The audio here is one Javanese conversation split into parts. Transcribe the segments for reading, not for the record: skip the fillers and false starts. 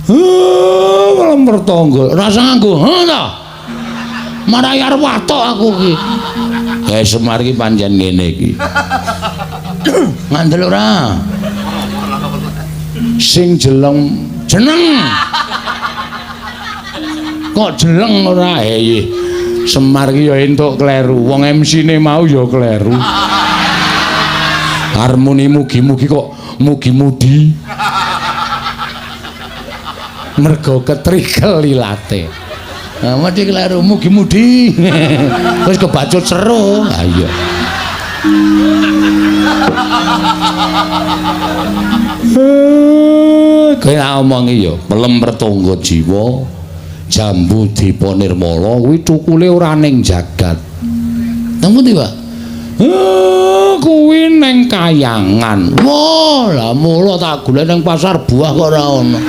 Pelem pertangga. Rasa nganggo, ha ta? Marai arep watok aku iki. Eh Semar iki pancen ngene iki. Ngandel ora? Sing jeleng jeneng. Kok jeleng ora? Eh Semar iki ya entuk kleru. Wong MC-ne mau ya kleru. Harmoni mugi-mugi kok mugi-mudi. Mergo ketrikel ilate. Nah, mesti kleru mugi-mudi. Wis kebacut seru. Ha iya. Kowe tak omongi ya, pelem pertangga jiwa, jambu dipa nirmala kuwi cukule ora ning jagat. Nang pundi, Pak? Kuwi ning kayangan. Wah, lah mula tak golek ning pasar buah kok ora ana.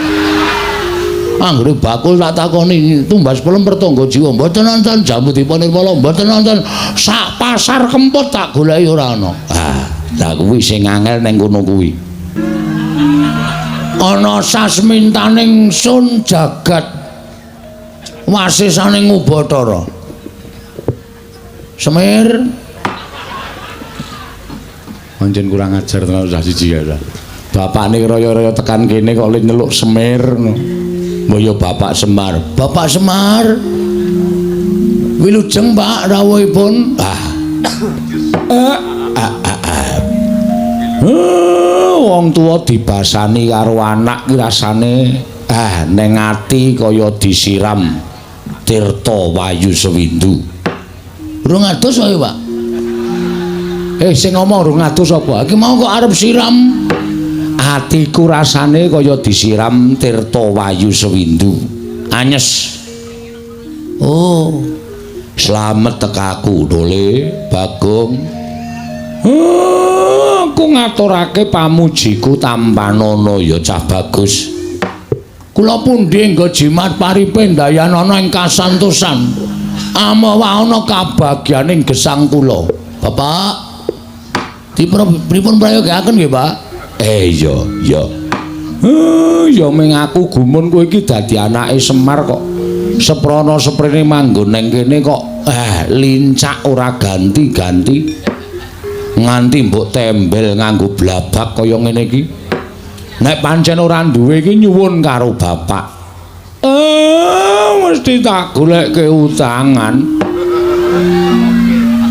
Anggere bakul tak takoni tumbas pelem pertangga jiwa, mboten nonton jambu dipa nirmala, mboten nonton sak pasar Kempot tak goleki ora ana. Ah, lah kuwi sing angel ning kono kuwi. Ana sasmintaning sun jagat wasisaning Ubathara. Semir pancen kurang ajar tenan cah siji ya. Bapakne raya-raya tekan kene kok nyeluk Semir ngono. Mbok ya Bapak Semar. Bapak Semar. Wilujeng Pak rawuhipun. Ah. Wong tuwa dibasani karo anak ki rasane neng ati kaya disiram tirta wayu sewindu. Rung adus wae, Pak. Sing ngomong rung adus apa? Iki mau kok arep siram. Atiku rasane kaya disiram tirta wayu sewindu. Anyes. Oh. Slamet tekaku Dole, Bagong. Aku ngaturake pamujiku tampanana ya cah bagus. Kula pundi nggo jimat paripe ndayanana ing kasantosan. Amawa ana kabagyaning gesang kula. Bapak, pripun prayogaaken nggih, Pak? Iya, iya. Ya ming aku gumun kowe iki dadi anake Semar kok. Seprana seprene manggon neng kene kok lincak ora ganti-ganti. Nganti mbok tembel nganggo blabak kaya ngene iki. Nek pancen ora duwe iki nyuwun karo bapak. Mesti tak golekke utangan.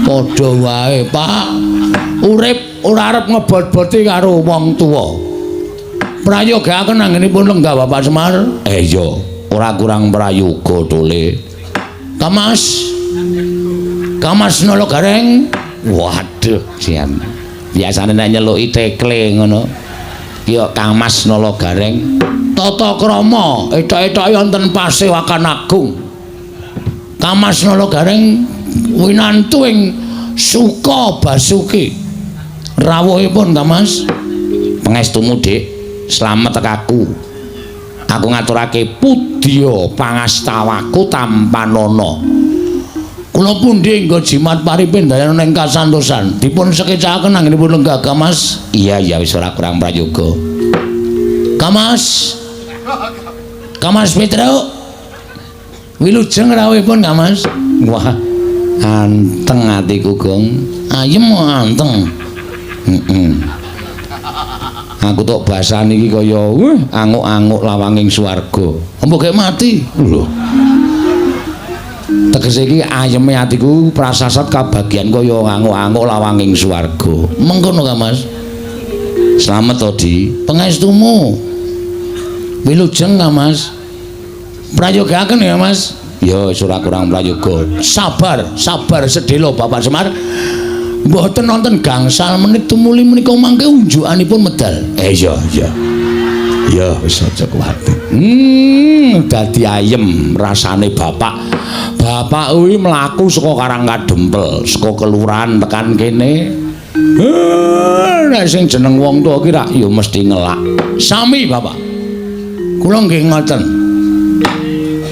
Padha wae, Pak. Urip ora arep ngebot-boti karo wong tuwa. Prayogaaken anggenipun lenggah Bapak Semar. Iya, ora kurang prayoga Tole. Kamas. Kamas Nala Gareng. Waduh, sian. Biasane nek nyeluki tekle ngono. Ki kok Kamas Nala Gareng. Tata krama etok-etoke wonten Pasewakan Agung. Kamas Nala Gareng winantu ing Suka Basuki. Rawuhipun Kamas. Pangestumu, Dik. Slamet tekaku. Aku ngaturake pudya pangastawaku tampanana. Kula pundi nggo jimat paripe ndayana ing kasantosan. Dipun sekecakaken anggenipun lenggah Kamas. Iya, iya wis ora kurang prayoga. Kamas. Kamas Petruk. Wilujeng rawuhipun Kamas. Wah, anteng atiku, Gong. Ayem anteng. Heeh. Aku tok basani iki kaya anguk-anguk lawanging swarga. Mbok gek mati. Lho. Tegese iki ayeme atiku prasasat kabagian kaya anguk-anguk lawanging swarga. Mengkono ka, Mas? Slamet to, Di. Pangestumu. Wilujeng ka, Mas? Prayogaaken ya, Mas? Ya wis ora kurang prayoga. Sabar, sabar sedhela Bapak Semar. Mboten nonton gangsal menit tumuli menika mangke unjukanipun medal. Iya, iya. Ya wis aja kuwatir. Dadi ayem rasane bapak. Bapak kuwi mlaku saka Karang Kadempel, saka kelurahan tekan kene. Nek sing jeneng wong tuwa ki rak ya mesti ngelak. Sami, Bapak. Kula nggih ngoten.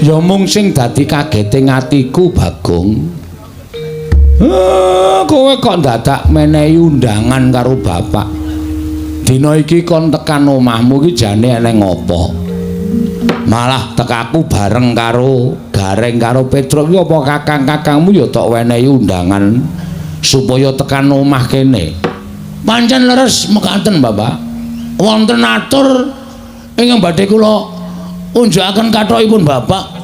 Ya mung sing dadi kagete atiku, Bagong. Kowe kok dadak menehi undangan karo bapak. Dina iki kon tekan omahmu iki jane eneng apa? Malah tekaku bareng karo Gareng karo Petruk iki apa kakang-kakangmu ya tok wenehi undangan supaya tekan omah kene. Pancen leres mekaten, Bapak. Wonten atur ingkang badhe kula unjukaken kathokipun Bapak.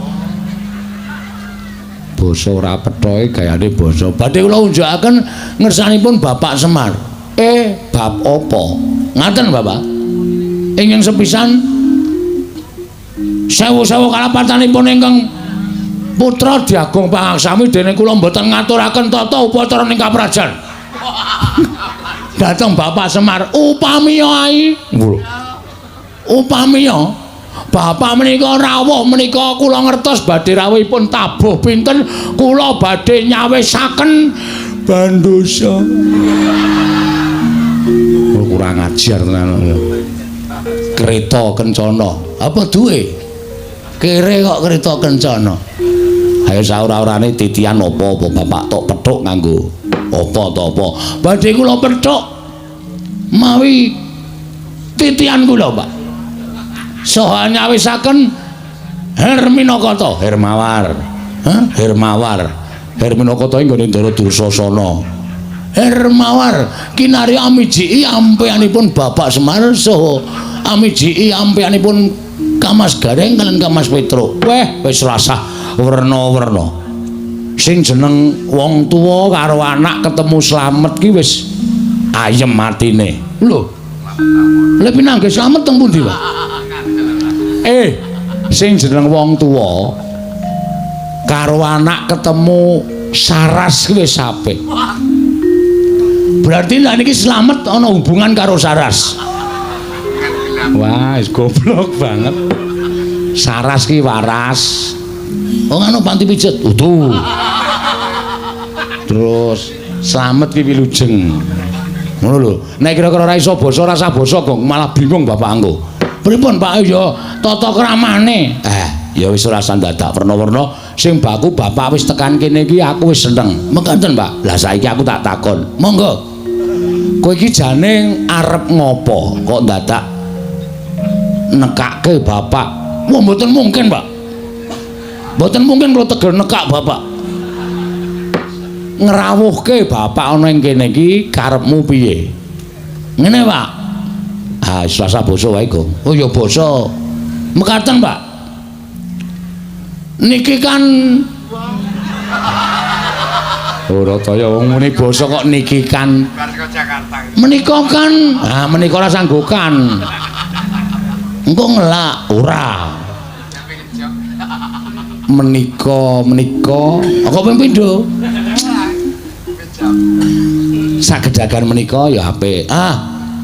Basa ora pethoke gayane basa. Badhe kula unjukaken ngersanipun Bapak Semar. Bab apa? Ngaten, Bapak. Ingkang sepisan sewu-sewu kalapatanipun ingkang putra Diagung Pangaksami dene kula mboten ngaturaken tata upacara ing kaprajan. Dhateng Bapak Semar, upamiya ai. Upamiya Bapak menika rawuh menika kula ngertos badhe rawuhipun tabuh pinten, kula badhe nyawisaken bandosa. Oh, kurang ajar tenan. Kereta kencana. Apa duwe? Kere kok kereta kencana. Ayo saura-urane titian apa-apa Bapak tok pethuk nganggo apa to apa. Badhe kula pethuk mawi titian kula, Pak. Saha nyawisaken Herminakata, Hermawar. Hah? Hermawar. Herminakata ing nggone Ndara Dursasana. Hermawar kinarya amijiki ampeanipun Bapak Semar saha amijiki ampeanipun Kamas Gareng kalian Kamas Petruk. Weh, wis rasah werna-werna. Sing jeneng wong tuwa karo anak ketemu slamet ki wis ayem atine. Lho. Lha pinanggih slamet teng pundi, Pak? Sing jeneng wong tuwa karo anak ketemu saras ki wis apik. Berarti lha niki slamet ana hubungan karo saras. Wah, wis goblok banget. Saras ki waras. Oh, ngono panti pijet. Utuh. Terus slamet ki wilujeng. Ngono lho. Nek kira-kira ora iso basa ora usah basa kok malah bingung bapak engko. Pripun Pak ya tata kramane. Ya wis ora usah dadak werna-werna sing baku bapak wis tekan kene iki aku wis seneng. Mekaten Pak. Lah saiki aku tak takon. Monggo. Kowe iki jane arep ngopo kok dadak nekake bapak? Wah, mboten mungkin, Pak. Mboten mungkin kula tegel nekak bapak. Ngrawuhke bapak ana ing kene iki karepmu piye? Ngene, Pak. Ah, wis rasa basa wae, Gong. Oh ya basa. Mekaten, Pak. Niki kan ora kaya wong muni basa kok niki kan. Menika kan, ah menika ora sanggo kan. Engko ngelak ora. Menika menika kok ping pindho? Sagedagan menika ya apik. Ah,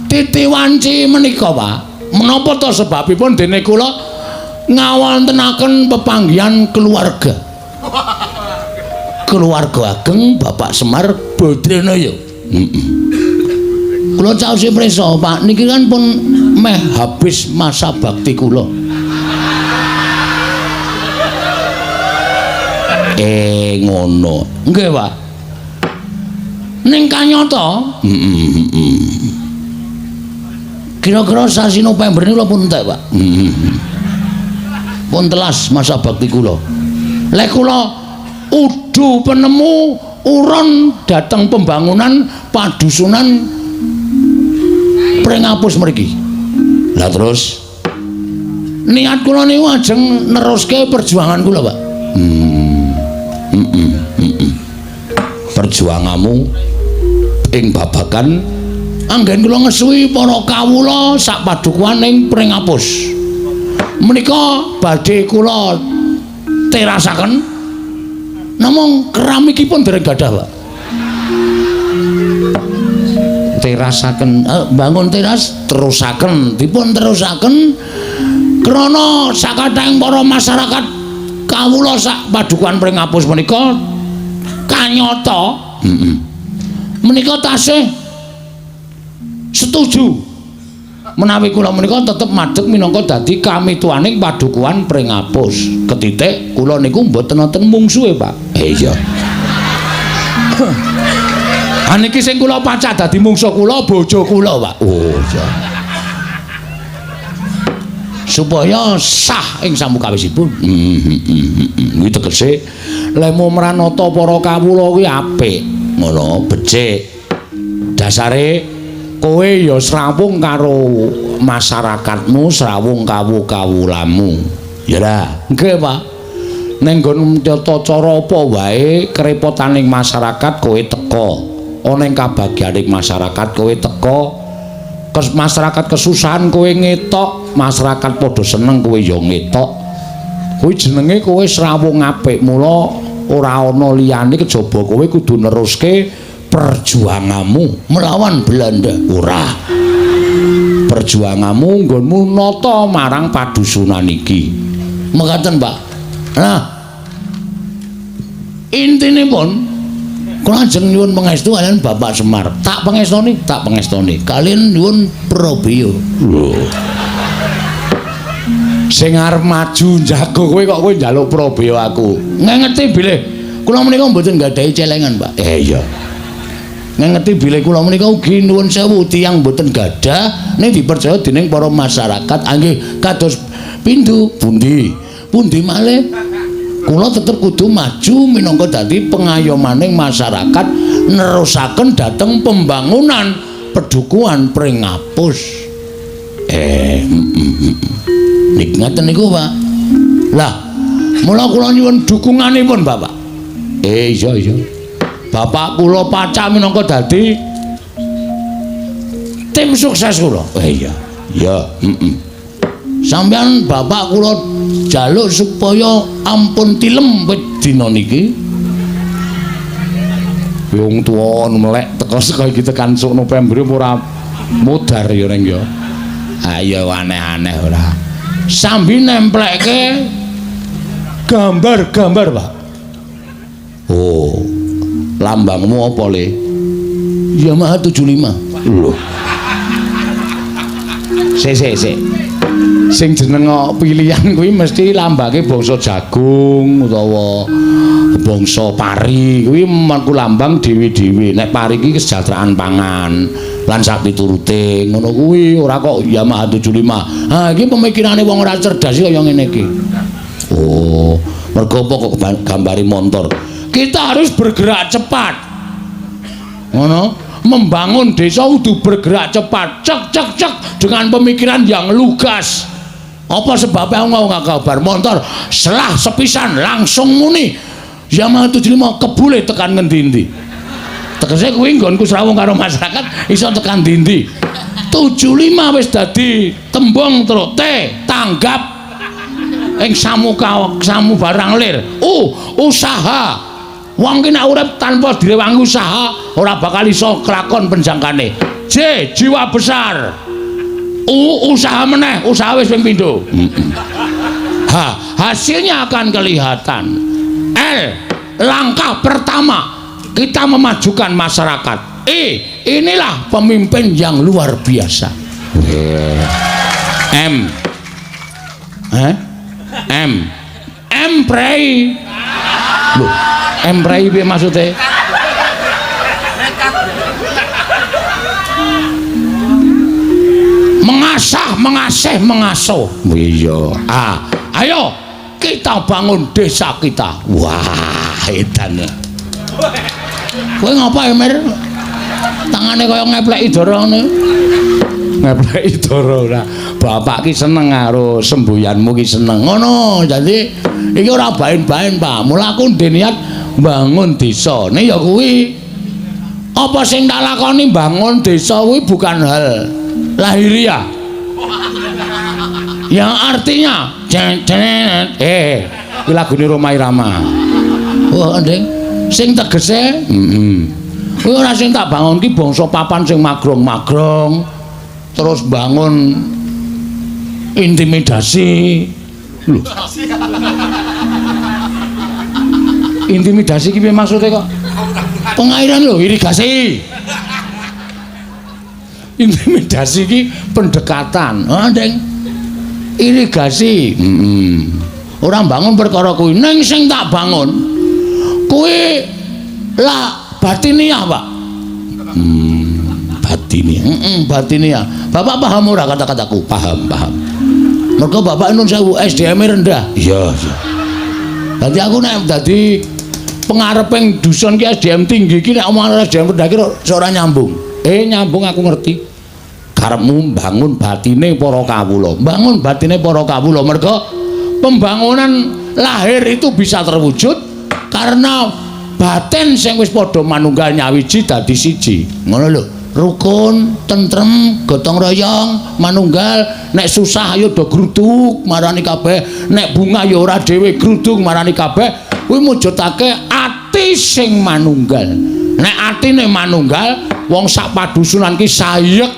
titi wanci menika, Pak. Menapa to sebabipun dene kula ngawontenaken pepanggihan keluarga. Keluarga ageng Bapak Semar Badranaya. Heeh. Kula caosi prisa, Pak, niki kan pun meh habis masa bakti kula. Ngono. Nggih, Pak. Ning kanyata, Kira-kira sasi November niku kula pun entek, Pak. Pun telas masa bakti kula. Lek kula udu penemu urun dateng pembangunan padusunan Pringapus mriki. Lah terus niat kula niku ajeng neruske perjuangan kula, Pak. Perjuanganmu ing babagan anggen kula ngesuwi para kawula sak padukuhan ing Pringapus. Menika badhe kula terasaken namung keramikipun dereng gadah, Pak. Terasaken, bangun teras terusaken, dipun terusaken krana sakathahing para masyarakat kawula sak padukuhan Pringapus menika kanyata menika tasih setuju menawi kula menika tetep madeg minangka dadi kamituwaning padukuhan Pringapus. Ketitik kula niku mboten wonten mungsuhe, Pak. Iya. Ha niki sing kula pacak dadi mungsuh kula bojo kula, Pak. Oh, iya. Supaya sah ing samukawisipun. Kuwi tegese lemu mranata para kawula kuwi apik. Ngono, becik. Dasare kowe ya srawung karo masyarakatmu, srawung kawu-kawulamu. Ya ra? Nggih, Pak. Ning nggon tata cara apa wae kerepotaning masyarakat kowe teka. Ana ing kabagyaning masyarakat kowe teka. Masyarakat kesusahan kowe ngetok, masyarakat padha seneng kowe ya ngetok. Kuwi jenenge kowe srawung apik. Mula ora ana liyane kejaba kowe kudu neruske perjuanganmu melawan Belanda. Ora. Perjuanganmu nggonmu nata marang padusunan iki. Mekaten, Pak. Nah, intinipun kula ajeng nyuwun pangestu kaliyan Bapak Semar. Tak pangestoni, tak pangestoni. Kaliyan nyuwun prabeya. Lho. Sing arep maju njago kowe kok kowe njaluk prabeya aku. Ngengeti bilih kula menika mboten nggadahi celengan, Pak. Iya. Ngengeti bilih kula menika ugi nuwun sewu tiyang mboten gadah ning dipercaya dening para masyarakat anggih kados pindhu pundi. Pundi malih kula tetep kudu maju minangka dadi pengayomaning masyarakat nerusaken dhateng pembangunan pedukuhan Pringapus. Nik ngaten niku, Pak. Lah, mula kula nyuwun dukunganipun, Bapak. Iya iya. Bapak kula pacak minangka dadi tim sukses kula. Iya. Ya, heeh. Sampeyan bapak kula jaluk supaya ampun tilem wit dina niki. Wong tuwa melek teko saka iki tekan sok November ora modar ya reng ya. Ayo aneh-aneh ora. Sambi nemplekke gambar-gambar, Pak. Oh. Lambangmu apa, Le? Yamaha 75. Lho. Sik sik sik. Sing jeneng pilihan kuwi mesti lambange bangsa jagung utawa bangsa pari. Kuwi mengku lambang dhewe-dhewe. Nek pari iki kesejahteraan pangan lan sak piturute ngono kuwi ora kok Yamaha 75. Ha iki pemikirane wong ora cerdas kaya ngene iki. Oh, mergo apa kok gambare montor? Kita harus bergerak cepat. Ngono. Membangun desa kudu bergerak cepat. Cek cek cek dengan pemikiran yang lugas. Apa sebabnya aku nggak kabar motor selah sepisan langsung muni Yamaha 75 kebule tekan ngendi-endi. Tegese kuwi nggonku srawung karo masyarakat iso tekan ndi-ndi. 75 wis dadi tembung terus T tanggap ing samuka samu barang lir. U usaha. Wong ki nek urip tanpa direwangi usaha ora bakal iso kelakon penjangkane. J jiwa besar. U usaha meneh, usaha wis ping pindho. H hasilnya akan kelihatan. L langkah pertama kita memajukan masyarakat. E inilah pemimpin yang luar biasa. M M M prei. Loh, M prei piye maksudnya? Mengasah, mengasih, mengasuh. Iya. Ah, ayo kita bangun desa kita. Wah, edan. Kowe ngapa, Emir? Tangane kaya ngepleki dara ngene. Ngepleki dara ora. Bapak ki seneng karo semboyanmu ki seneng. Ngono. Dadi iki ora baen-baen, Pak. Mula aku ndek niat bangun desa. Nek ya kuwi apa sing tak lakoni bangun desa kuwi bukan hal lahiriah. Yang artinya iki lagune Rhoma Irama. Oh, Nding. Sing tegese heeh. Kuwi ora sing tak bangun ki bangsa papan sing magrong-magrong terus bangun intimidasi. Lho. Intimidasi ki piye maksude kok? Pengairan lho, irigasi. Intimidasi ki pendekatan. Ah, Nding. Irigasi. Heeh. Ora bangun perkara kuwi, ning sing tak bangun kuwi lah batiniah, Pak. Batiniah. Heeh, batiniah. Bapak paham ora kata-kataku? Paham, paham. Mergo bapak nun sewu SDM rendah. Iya, iya. Dadi aku nek dadi pengareping dusun ki SDM tinggi ki nek omongan SDM rendah ki ora nyambung. Nyambung aku ngerti. Karepmu bangun batine para kawula. Bangun batine para kawula mergo pembangunan lahir itu bisa terwujud karena batin sing wis padha manunggal nyawiji dadi siji. Ngono lho. Rukun, tentrem, gotong royong, manunggal, nek susah ayo do gruduk marani kabeh, nek bunga ya ora dhewe gruduk marani kabeh, kuwi mujudake ati sing manunggal. Nek atine manunggal, wong sak padusunan ki sayek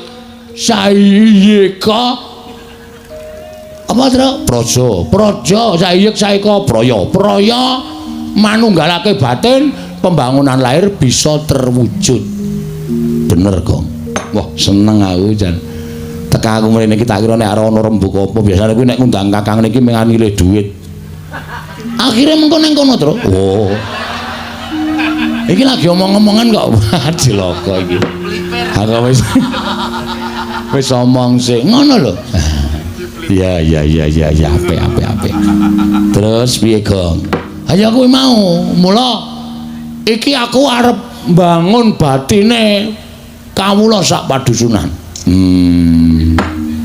sayeka apa Tru? Praja, praja sayek saeka praya, praya manunggalake batin, pembangunan lahir bisa terwujud. Bener, Gong. Wah, seneng aku jan. Teka aku mrene iki tak kira nek arep ana rembug apa, biasane kuwi nek ngundang kakang niki mung nilih duit. Akhire mengko ning kono, Tru. Oh. Iki lagi omong-omongan kok. Cilaka iki. Aku wis wis omong sik ngono lho. Ya ya ya ya ya apik apik apik. Terus piye, Gong? Ayo kuwi mau, mula iki aku arep bangun batine kawula sak padusunan.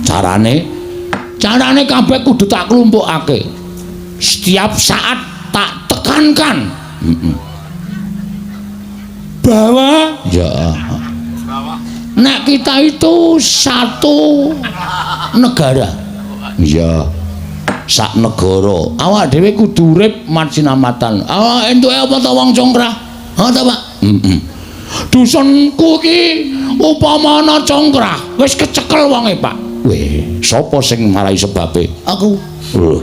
Carane carane kabeh kudu tak klumpukake. Setiap saat tak tekankan. Bahwa ya nek kita itu satu negara. Iya. Sak negara. Awak dhewe kudu urip macinamatan. Awak entuke apa ta wong congkrah? Ha ta, Pak? Heeh. Dusunku iki upama ana congkrah, wis kecekel wonge, Pak. Weh, sapa sing marai sebabe? Aku. Lho.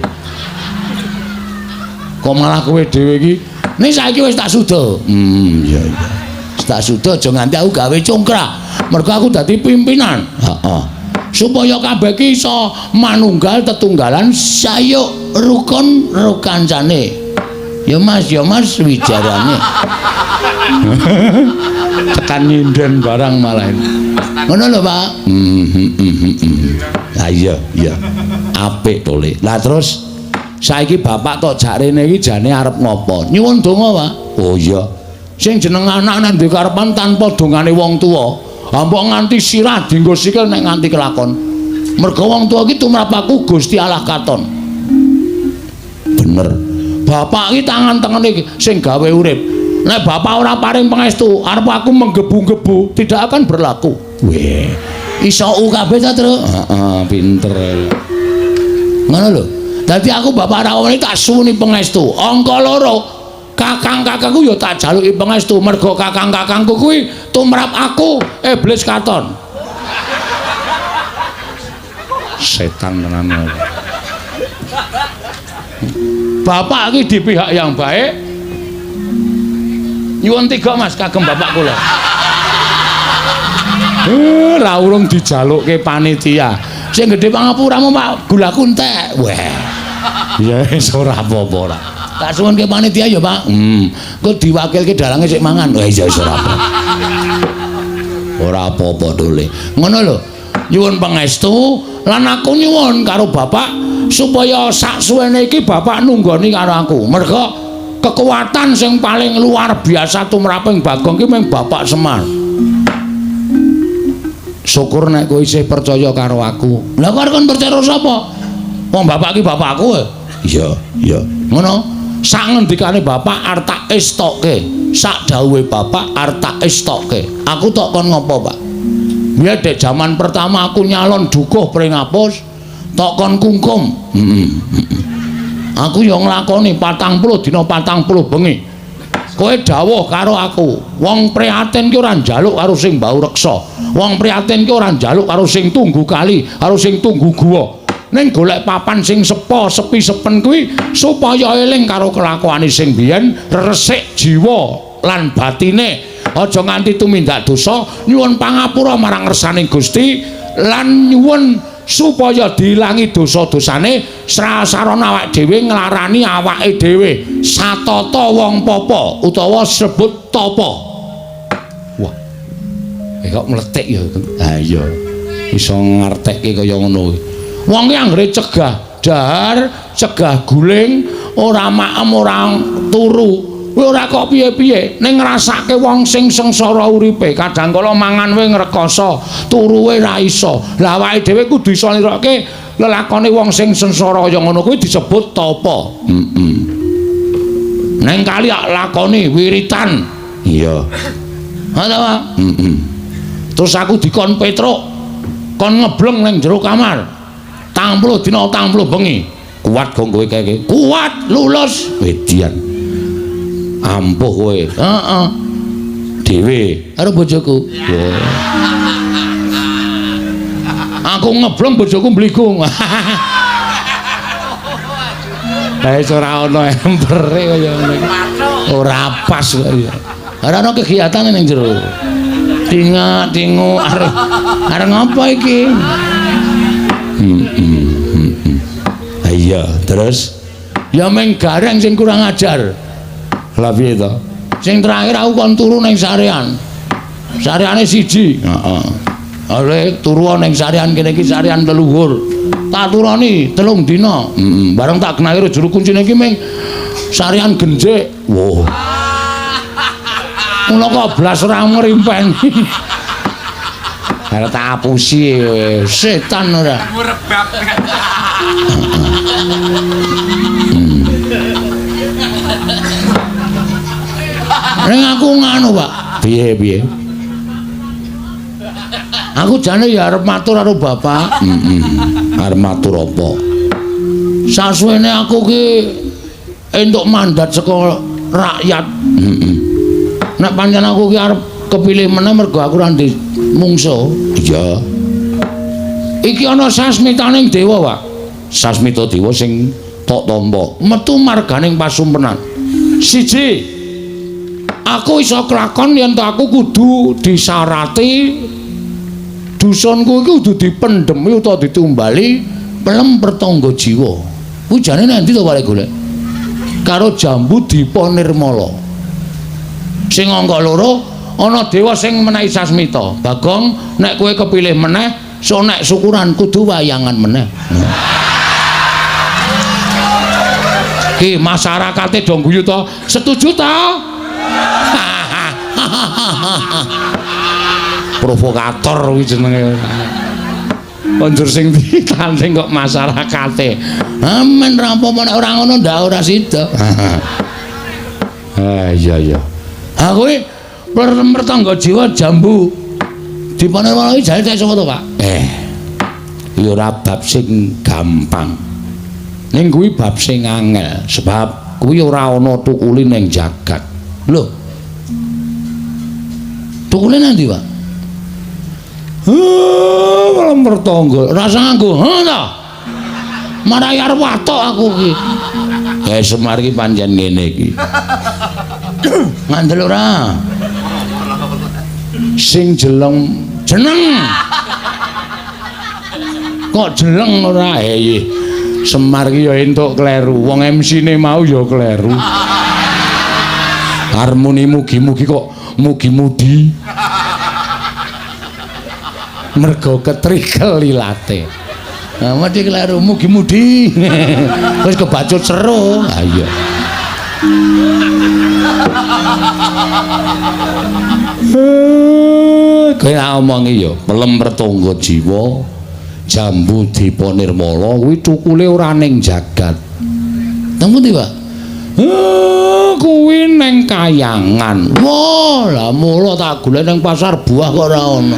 Kok malah kowe dhewe iki? Ning saiki wis tak suda. Iya iya. Wis tak suda aja nganti aku gawe congkrah. Mergo aku dadi pimpinan. Heeh. Supaya kabeh iki iso manunggal tetunggalan sayuk rukun rukancane. Ya Mas wijarane. Tekan nyinden barang malah. Ngono lho, Pak. Ha iya, iya. Apik to, Le. Lah terus saiki bapak tok jak rene iki jane arep ngopo? Nyuwun donga, Pak. Oh iya. Sing jeneng anak nek duwe karepan tanpa dongane wong tuwa, mbok nganti sirah dienggo sikil nek nganti kelakon. Mergo wong tuwa iki tumrap aku Gusti Allah katon. Bener. Bapak iki tangan tengene sing gawe urip. Nek bapak ora paring pangestu, arep aku menggebu-gebu tidak akan berlaku. Weh, iso kabeh ta, Tru? Heeh, pinter. Ngono lho. Dadi aku bapak rawuh tak suwuni pangestu. Angka loro, kakang-kakangku ya tak jaluki pangestu mergo kakang-kakangku kuwi tumrap aku iblis katon. Setan tenan. Bapak iki di pihak yang baik. Nyuwun tiga Mas kagem bapak kula. Ra urung dijalukke panitia. Sing gedhe pangapuramu Pak, gulaku entek. Weh. Ya wis ora apa-apa ora. Tak suwunke panitia ya, Pak. Engko diwakilke dalange sik mangan. Wah iya wis ora apa. Ora apa-apa dole. Ngono lho. Nyuwun pangestu lan aku nyuwun karo bapak supaya sak suwene iki bapak nunggoni karo aku. Mergo kekuatan sing paling luar biasa tumraping Bagong ki mung Bapak Semar. Syukur nek kowe isih percaya karo aku. Lah kok kon percaya karo sapa? Wong bapak ki bapakku. Iya, iya. Ngono. Sak ngendikane bapak arep tak estoke. Sak dawuhe bapak arep tak estoke. Aku tok kon ngopo, Pak? Biyen dek jaman pertama aku nyalon dukuh Pringapus, tok kon kungkum. Heeh. Aku ya nglakoni 40 dina 40 bengi. Kowe dawuh karo aku, wong prihatin ki ora njaluk karo sing bau reksa. Wong prihatin ki ora njaluk karo sing tunggu kali, karo sing tunggu guwa. Ning golek papan sing sepo, sepi sepen kuwi supaya eling karo kelakuane sing biyen, resik jiwa lan batine. Aja nganti tumindak dosa, nyuwun pangapura marang ngersaning Gusti lan nyuwun supaya diilangi dosa-dosane srasarana awake dhewe nglarani awake dhewe satata wong papa utawa sebut tapa. Wah. Kok mletik ya. Ha iya. Iso ngertekke kaya ngono kuwi. Wong ki anggere cegah dahar, cegah guling, ora maem ora turu. Kuwi ora kok piye-piye, ning ngrasake wong sing sengsara uripe, kadang kala mangan wae ngrekoso, turu wae ra iso. Lah awake dhewe kudu iso nirokke lelakone wong sing sengsara kaya ngono kuwi disebut tapa. Heeh. Neng kali lakoni wiritan. Iya. Ha ta, Pak? Heeh. Terus aku dikon Petruk, kon ngebleng ning jero kamar. 40 dina 40 bengi. Kuat gong kowe kae? Kuat, lulus. Wedian. Ampuh kowe. Heeh. Dhewe karo bojoku. Aku ngebleng bojoku mbligung. Lah wis ora ana empere kaya ngene iki. Ora pas kok ya. Ora ana kegiatan ning jero. Tingak-tingu arep arep ngapa iki? Iya, terus ya meng gareng sing kurang ajar. Lah piye to? Sing terakhir aku kon turu ning sarean. Sareane siji. Heeh. Ale turu ning sarean kene iki sarean leluhur. Tak turoni 3 dina. Heeh. Bareng tak genahi juru kuncine iki ming sarean genjik. Wah. Ngono kok blas ora ngrimpeni. Arep tak apusi setan ora. Rebab. Ning aku nganu, Pak. Piye piye? Aku jane ya arep matur karo bapak. Heeh. Arep matur apa? Sasuwene aku ki entuk mandat saka rakyat. Heeh. Nek pancen aku ki arep kepilih meneh mergo aku ora ndek mungsuh. Iya. Iki ana sasmitaning dewa, Pak. Sasmita dewa sing tok tampa metu marganing pasumpenan. Siji, aku iso kelakon yen to aku kudu disarati dusunku iki kudu dipendhemi utawa ditumbali pelem pertangga jiwa. Kuwi jane nang ndi to Pak golek? Karo jambu Dipa Nirmala. Sing angka loro ana dewa sing menehi sasmita. Bagong, nek kowe kepilih meneh, so nek syukuran kudu wayangan meneh. Ki masyarakate do guyu to? Setuju to? Provokator kuwi jenenge. Konjur sing ditanding kok masyarakate. Amen ra apa-apa nek ora ngono ndak ora sida. Ah iya iya. Ha kowe mertangga jiwa jambu Dipa Nirmala iki jane sapa to, Pak? Ya ora bab sing gampang. Ning kuwi bab sing angel, sebab kuwi ora ana tukule ning jagat. Lho. Tukule nang ndi, Pak? Heh, mertangga. Rasa nganggo, ha ta? Marai arep watok aku iki. Semar iki pancen ngene iki. Ngandel ora? Sing jeleng jeneng. Kok jeleng ora? Semar iki ya entuk kleru. Wong MC-ne mau ya kleru. Harmoni mugi-mugi kok mugi-mudi. Mergo ketrikel ilate. Nah, mesti kleru mugi-mudi. Wis kebacut seru. Ha iya. Kowe tak omongi ya, pelem pertangga jiwa jambu Dipa Nirmala kuwi cukule ora ning jagat. Nang pundi, Pak? Kuwi ning kayangan. Wah, lah mula tak golek ning pasar buah kok ora ana.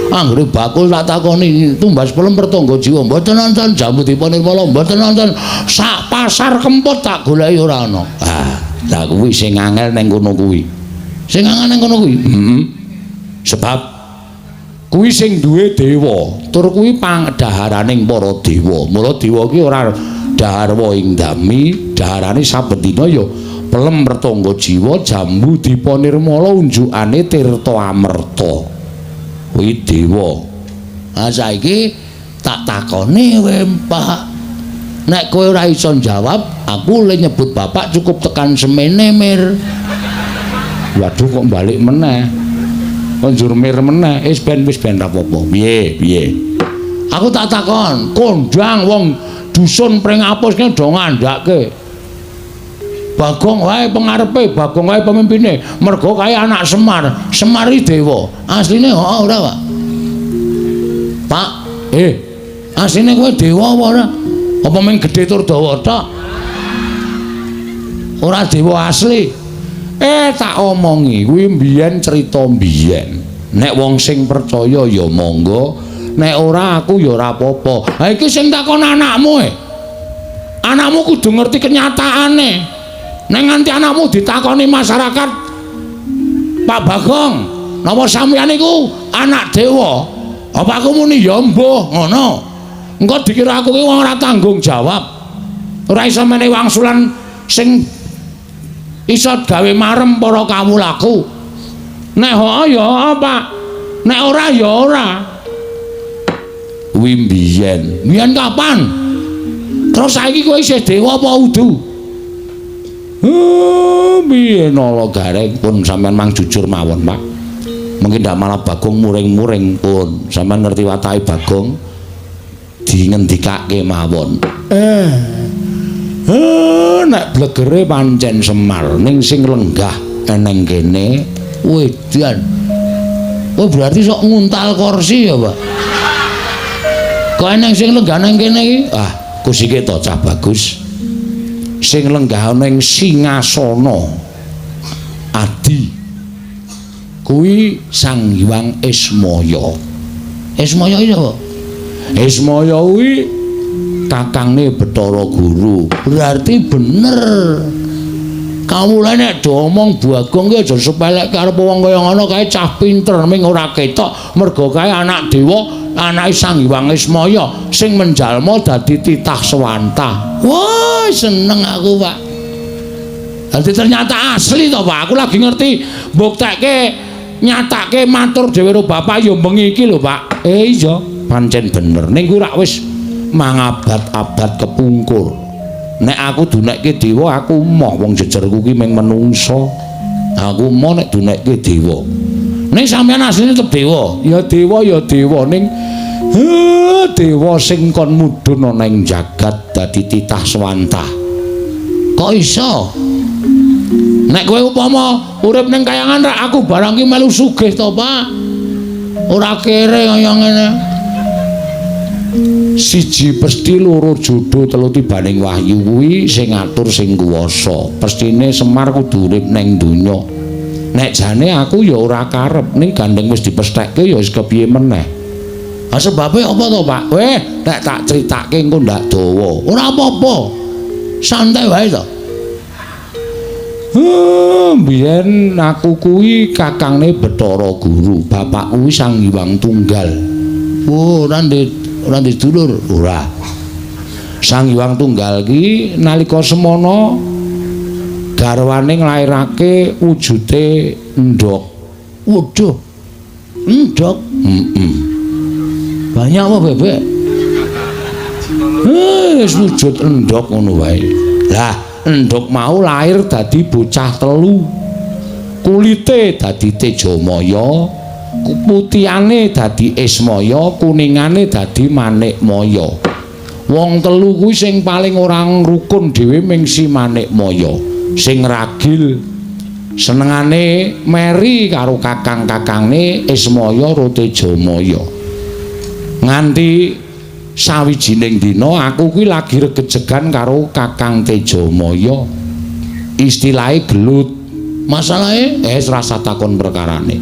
Anggere bakul tak takoni tumbas pelem pertangga jiwa mboten nonton jambu Dipa Nirmala mboten nonton sak pasar Kempot tak goleki ora ana. Ah, lah kuwi sing angel ning kono kuwi. Sing angel ning kono kuwi. Heeh. Sebab kuwi sing duwe dewa, tur kuwi pangdaharaning para dewa. Mula dewa ki ora dahar ing dami, daharane saben dina ya pelem pertangga jiwa jambu Dipa Nirmala unjukane tirta amerta. Kuwi dewa. Ha saiki tak takoni kowe, Pak. Nek kowe ora iso njawab, aku le nyebut bapak cukup tekan semene, Mir. Waduh kok balik meneh. Kok njur mir meneh. Wis ben ra apa-apa. Piye, piye? Aku tak takon, kondang wong dusun Pringapus ki do ngandhake. Bagong wae pengarepe, Bagong wae pemimpine. Mergo kae anak Semar, Semar iki dewa. Asline heeh ora, Pak? Pak, asline kowe dewa apa ora? Apa mung gedhe tur dawa tok? Ora dewa asli. Tak omongi kuwi mbiyen cerita mbiyen. Nek wong sing percaya ya monggo, nek ora aku ya ora apa-apa. Ha iki sing takon anakmu e. Anakmu kudu ngerti kenyataane. Nek nganti anakmu ditakoni masyarakat, Pak Bagong, napa sampeyan iku anak dewa? Apa aku muni ya mbuh ngono. Engko dikira aku ki wong ora tanggung jawab. Ora iso menehi wangsulan sing iso gawe marem para kawulaku. Nek heeh ya heeh, Pak. Nek ora ya ora. Kuwi mbiyen. Mbiyen kapan? Terus saiki kowe isih dewa apa udu? Piye nala gareng pun sampean mang jujur mawon, Pak. Mungkin ndak malah Bagong muring-muring pun. Sampean ngerti watake Bagong dingendikake mawon. Nek blegere pancen Semar ning sing lenggah eneng kene wedan. Oh berarti sok nguntal kursi ya, Pak. Kok eneng sing lenggah nang kene iki? Ah, kusike to cah bagus. Sing lenggah ning singasana Adi kuwi Sang Hyang Ismaya. Ismaya iki sapa? Ismaya kuwi kakangne Bathara Guru. Berarti bener. Kawula nek do omong Bagong ki aja sepelekke arep wong kaya ngono kae cah pinter ming ora ketok mergo kae anak dewa, anake Sang Hyang Ismaya sing menjalma dadi titah sewantah. Wah, seneng aku, Pak. Dadi ternyata asli to, Pak. Aku lagi ngerti mbuktekke nyatake matur dhewe karo bapak ya bengi iki lho, Pak. Iya, pancen bener. Ning kuwi rak wis mangabad-abad kepungkur. Nek aku dunekke dewa aku moh wong jejerku ki mung menungso. Aku moh nek dunekke dewa. Ning sampeyan asline tetep dewa. Ya dewa ya dewa ning dewa sing kon mudhun ana ing jagat dadi titah swantah. Kok iso? Nek kowe upama urip ning kayangan rak aku barang ki melu sugih to, Pak. Ora kere kaya ngene. Siji pesti loro jodo telu tibaning wahyu kuwi sing ngatur sing kuwasa. Pestine Semar kudu urip ning donya. Nek jane aku ya ora karep ning gandeng wis dipesthekke ya wis kepiye meneh. Ha sebabe apa to, Pak? Weh, nek tak critake engko ndak dawa. Ora apa-apa. Santai wae to. Biyen aku kuwi kakangne Bathara Guru, bapak kuwi Sang Hyang Tunggal. Oh, ora ndek dulur, ora. Sang Hyang Tunggal ki nalika semana garwane nglairake wujude endhog. Waduh. Endhog? Heeh. Banyak apa bebek? Wis wujud endhog ngono wae. Lah, endhog mau lahir dadi bocah telu. Kulite dadi Tejamaya, putihane dadi Ismaya, kuningane dadi Manikmaya. Wong telu kuwi sing paling ora rukun dhewe ming si Manikmaya, sing ragil senengane meri karo kakang-kakangne Ismaya ro Tejamaya. Nganti sawijining dina aku kuwi lagi regejegan karo Kakang Tejamaya. Istilahe gelut. Masalahe rasa takon perkarane.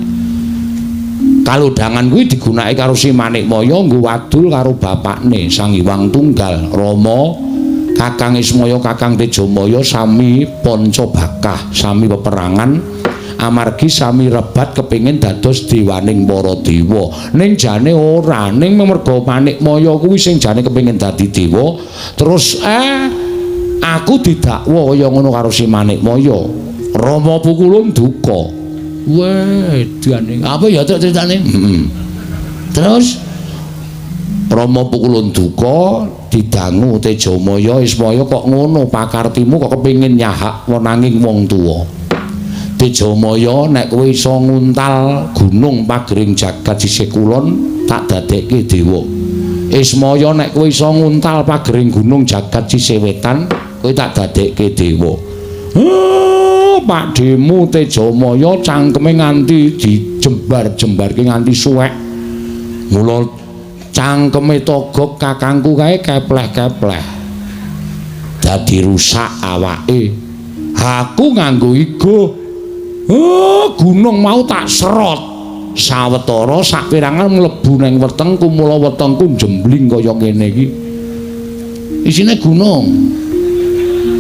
Kalodhangan kuwi digunakake karo si Manikmaya nggo wadul karo bapakne Sang Hyang Tunggal Rama. Kakang Ismaya Kakang Tejamaya sami panca bakah, sami peperangan amargi sami rebat kepingin dados dewaning para dewa. Ning jane ora, ning merga Manikmaya kuwi sing jane kepingin dadi dewa, terus aku didakwa kaya ngono karo si Manikmaya. Rama Pukulun duka. Weh, edan. Apa ya tok critane? Heeh. Terus Rama Pukulun duka didangu Tejamaya Ismaya kok ngono pakartimu kok kepingin nyahak wenanging wong tuwa. Tejamaya nek kowe iso nguntal gunung pagering jagat sisih kulon tak dadekke dewa. Ismaya nek kowe iso nguntal pagering gunung jagat sisih wetan, kowe tak dadekke dewa. Pakdhemu Tejamaya cangkeme nganti dijembar-jembarke nganti suwek. Mula cangkeme Togog kakangku kae kepleh-kepleh. Dadi rusak awake. Aku nganggo igo. Gunung mau tak serot. Sawetara saperangan mlebu ning wetengku, mula wetengku jembling kaya ngene iki. Isine gunung.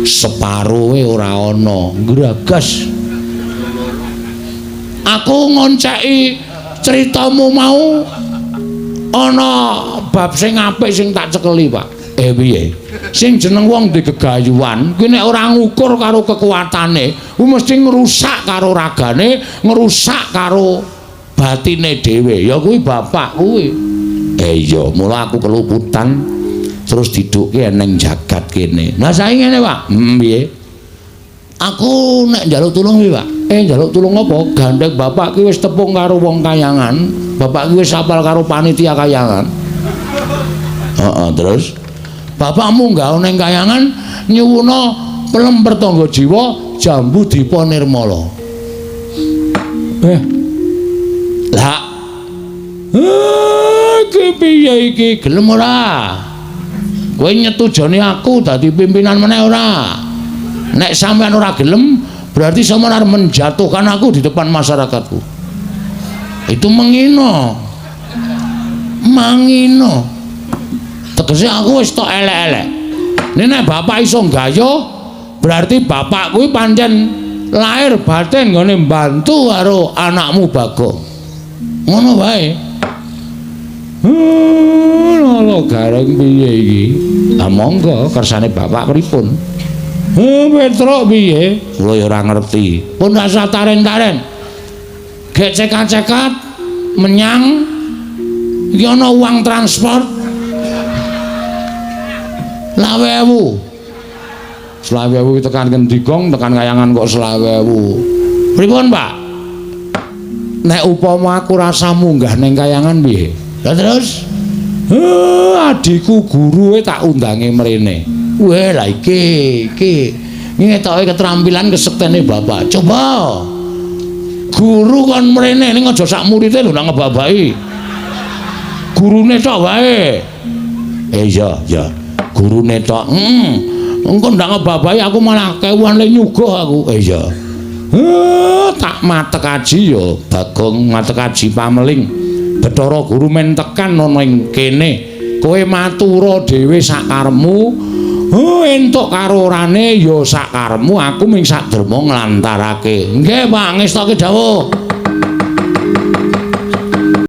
Separoe ora ana, ngragas. Aku ngonceki critamu mau ana bab sing apik sing tak cekeli, Pak. Piye? Sing jeneng wong ndek gegayuhan kuwi nek ora ngukur karo kekuatane, kuwi mesti ngrusak karo ragane, ngrusak karo batine dhewe. Ya kuwi bapak kuwi. Iya, mula aku keluputan terus didukke ning jagat kene. Lah saiki ngene, Pak. Piye? Aku nek njaluk tulung piye, Pak? Njaluk tulung apa? Gandeng bapak ki wis tepung karo wong kayangan, bapak ki wis apal karo panitia kayangan. Heeh, terus bapakmu nggawa ning kayangan nyuwuna pelem pertangga jiwa jambu dipa nirmala. Lah. Iki piye iki? Gelem ora? Kowe nyetujoni aku dadi pimpinan meneh ora? Nek sampean ora gelem, berarti sampean arep menjatuhkan aku di depan masyarakatku. Itu mengino. Mangino. Tegese aku wis tok elek-elek. Nek bapak iso nggayuh, berarti bapak kuwi pancen lahir batin nggone mbantu karo anakmu Bagong. Ngono wae. Lho gareng piye iki? Ah monggo kersane bapak pripun? Petruk piye? Kula ya ora ngerti. Pun rasa taren-taren. Gek cekat-cekat menyang iki ana uang transport 25.000. 25.000 tekan ngendi gong, tekan kayangan kok 25.000. Pripun, Pak? Nek upama aku rasa munggah ning kayangan piye? Lah terus adikku guruwe tak undange mrene. Weh, lah iki iki ngetoke keterampilan kesektene bapak. Coba guru kon mrene ning aja sak murite lho nang ngebabaki. Gurune tok wae. Iya, iya. Gurune tok. Heeh. Engko ndak ngebabahi aku malah kewuan le nyuguh aku. Iya. Tak matek aji ya, Bagong matek aji pameling. Bathara Guru men tekan ana ing kene. Kowe matura dhewe sakarepmu. Oh, entuk karo orane ya sakarepmu, aku ming sak derma nglantarake. Nggih, Pak, ngestoke dawuh.